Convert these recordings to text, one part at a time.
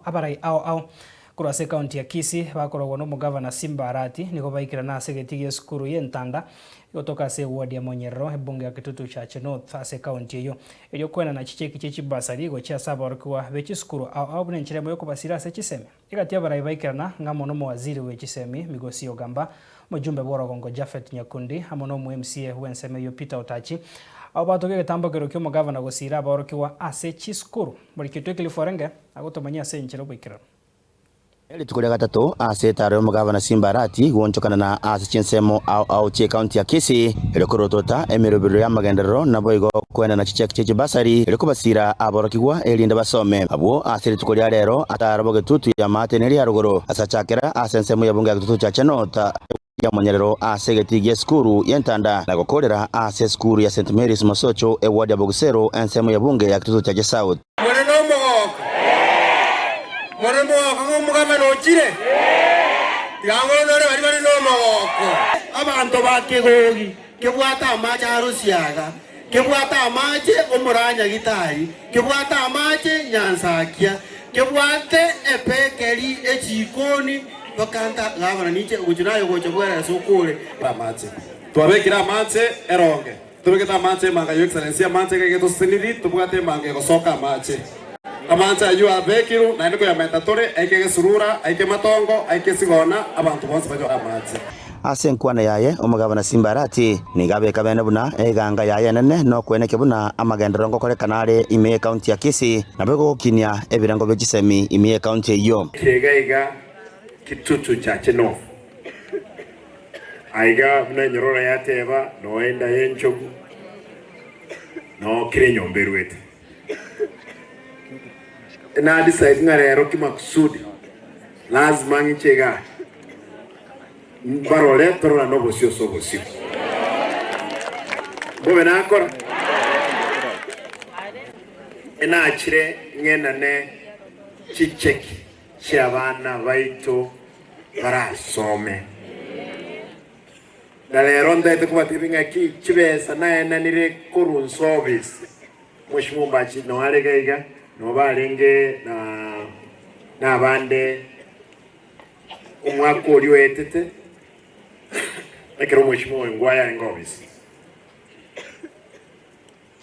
Abarai ao ao korwa ase ekaunti ya Kisii bakorogwa nomogavana Simba Arati nigo baikerana ase egetii gi'esukuru y'entanda egotoka ase eward ya Monyerero ebunge ya Kitutu Chache North ase ekaunti eyio erio koenana chicheki chie chibasari gochia ase aborokigwa be chisukuru ao ao buna enchera emo yokobasira ase chisemi. Egati abarai baikerana ng'amo nomowaziri bwe chisemi Migosi Ogamba, omojumbe bw'orogongo Japhet Nyakundi amo nomo MCA bw'ensemo eyio Peter Otachi. Abwo batoka egetambokero ki'omogavana gosiira aborokigwa ase chisukuru. Moriketwe ekilifu orenge agotomanyia ase enchera oboikeranu. Rituko ria gatato ase etaaro y'omogavana Simba Arati goonchokana na ase chinsemo ao ao chi'ecounty ya Kisii, erio korotota emerobero y'amagenderero naboigo koenana chicheki chie chibasari erio kobasiira aborokigwa erinde basome. Abwo ase rituko ria rero ataaro bogetutu y'amaate neria ya rogoro ase achakera ase ensemo y'ebunge ya Gitutu Chache North ya Monyerero ase egetii gi'esukuru y'entanda na gokoorera ase esukuru ya St Mary's Mosocho eward ya Bogisero ensemo y'ebunge ya Gitutu Chache South. More nomogoko? More mogoko ng'a omogabane ochire? Tiga ng'onore baria bare nomogoko. Abanto ba Kegogi kebwate amache a Rusiaga, kebwate amache Omoranyagitari, kebwate amache Nyansakia, kebwate epekeri echikoni, bakanta gavana ninche gochia naye gocha bwerere ase okore. Amache. Twabekire amache eronge. Tobegete amache emanga Your Excellency, amache iga egetosesenirie, tobwate emanga egosoka amache. Amache ayio abekirwe, naende koyamenta tore, aike egesurura, aike matongo, aike esigona, abanto bonsi banyore amache. Ase enkwana yaye, omogabana Simba Arati nigo abeka bene buna eganga yaye enene nokweneke buna amagenderero ngokorekana are ime y'ecounty ya Kisii nabo egogokinia ebirengo bie chisemi ime y'ecounty eyio. Kega iga Kitutu Chache North. Aiga buna enyororo yateba, noo enda y'enchogu, noo kera enyomba eruete. Na decide ng'a rero kimakusudi lazima ng'iche igaa mbarore tororane obosio ase obosio. Mbobe nakora? Enachire ng'enane chicheki chi'abana baito barasome. Na rero ntaete kobatebia ng'aki chibesa naenanire korwa nsobisi. Mweshimiwa Ombachi noo are iga iga, noo barenge na nabande omwaka oria oetete, ekero omweshimiwa oyo Ngwaya arenge obisi.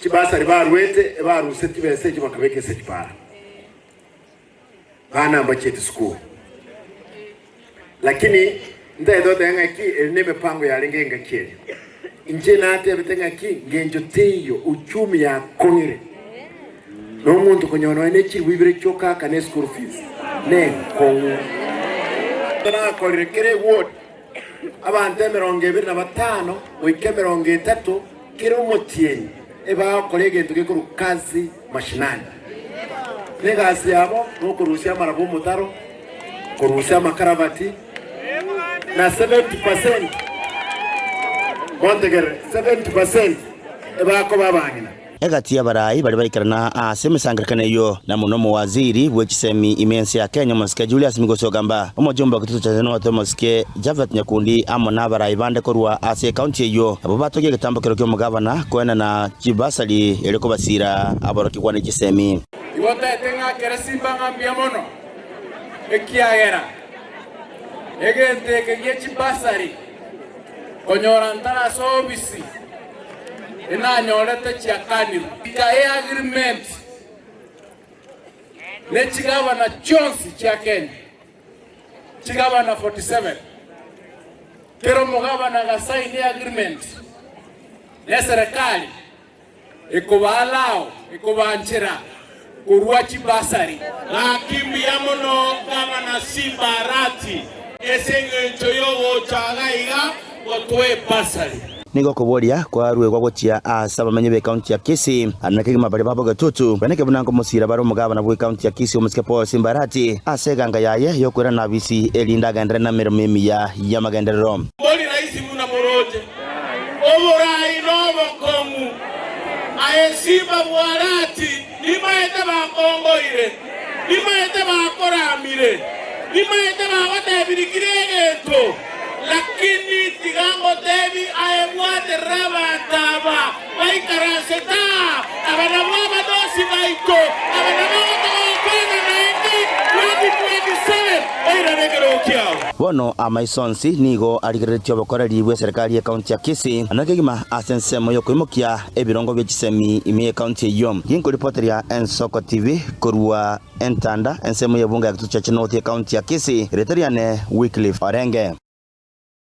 Chibasari baruete, ebaruseti chibesa echio bakabeka ase chipara. Bana mbachiete sukuru. Lakini ntaete goteba ng'aki eri nemepango yarenge engaki eria. Inche natebete ng'aki ngencho teiyo uchumi yakong'ire. Na omonto konyora nonya ne chilifu ibere chioka akane school fees nenkong'u. Nakorire kera eward abanto emerongo ebere na batano goika emerongo etato kera omotienyi ebagokora egento gekorokwa kazi mashinani. Na egasi yabo nokorusia amaraba omotaro, korusia amakaravati, na 70 percent, montegerere, 70 percent ebakoba abang'ina. Egati y'abarai baria baikerana ase emesangererekano eyio, na mono omowaziri bwe chisemi ime y'ense ya Kenya omosike Julius Migosi Ogamba, omojumbe o Kitutu Chache North omosike Japhet Nyakundi amo nabarai bande korwa ase ekaunti eyio nabwo batogia egetambokero ki'omogavana koenana chibasari erio kobasiira aborokigwa ne chisemi. Igo ntaete ng'akere simba ng'a mbuya mono, ekiagera egento eke gie chibasari konyora ntare ase obisi enanyorete chiakanirwe. Ika eagreement ne chigavana chionsi chia Kenya. Chigavana 47, kera omogavana agasaini agreement neserekari ekobaalao ekobanchera korua chibasari. Gaki mbuya mono Gavana Simba Arati ase engencho yogocha iga iga gotoa ebasari. Nigo okoboria kwaruegwa gochia ase abamenyi b'ecounty ya Kisii, na kegima baria ba Bogetutu, beneke buna nkomosiira bare omogabana bw'ecounty ya Kisii omosike Paul Simbarati ase eganga yaye y'okoirana abisi erinde agenderere nemeremo emiya y'amagenderero. Mbori rahisi buna moroche, oborai nobokong'u. Aye Simba bw'Arati, nimaete bakongoire, nimaete bakoramire, nimaete bagotebirie kera egento. Lakini tiga ngotebi aye bwaterere abanto aba baikaransete aa, aba nabwo abadosi baito, aba nabo gotogokwana naende. Bono amaiso onsi nigo arigereretie obokoreri bw'eserekari y'ekaunti ya Kisii na kegima ase ensemo y'okoimokia ebirongo bie chisemi ime y'ekaunti eyio. Ginkoripoteria Ensoko TV korwa Entanda, ensemo y'ebunge ya Kitutu Chache North y'ekaunti ya Kisii, erieta riane Wycliffe Orenge.